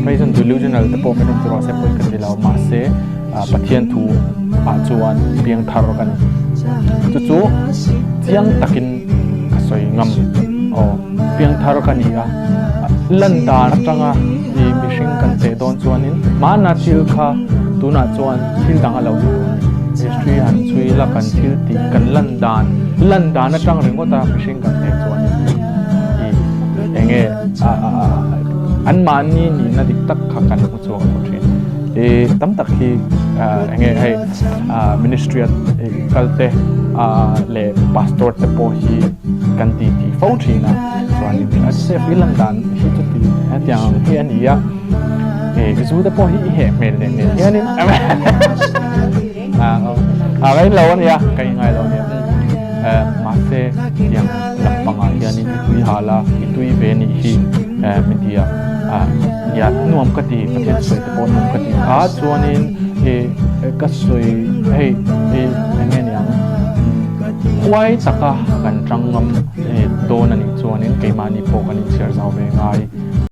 Present delusional te pawh min rawn ti rawh se pawi ka ti lo, mahse Pathian thu ah chuan piangthar ka ni. Chu chu chiang takin ka sawi ngam. Aw, piangthar ka ni a, lan dan atanga i mihring kan teh dawn chuanin mahna thil kha tunah chuan thil dang a lo ni tawh a ni. History han chhui la kan thil tih kan lan dan, lan dan atang ringawta mihring kan teh chuanin i enge anmahni nihna dik tak kha kan hmu chhuak lo thin. I tam tak hi enge hei ministry a kal te leh pastor te pawh hi kan ti ti fo thin a, chuanin a safe i lan dan hi chuti hetiang ang hi a ni a, i zu te pawh hi i heh hmel leh nen hianin a ka in lo a nia, ka in ngai lo a nia mahse tiang lampangah hianin i tui hal a, i tui ve nih hi min ti a, nia nuam ka ti Pathian sawi te pawh nuam ka ti kha chuanin i ka sawi hei i eng nge niang huai taka kan tang ngam dawn a nih chuanin keimahni pawh kan inchhiar zau ve ngai.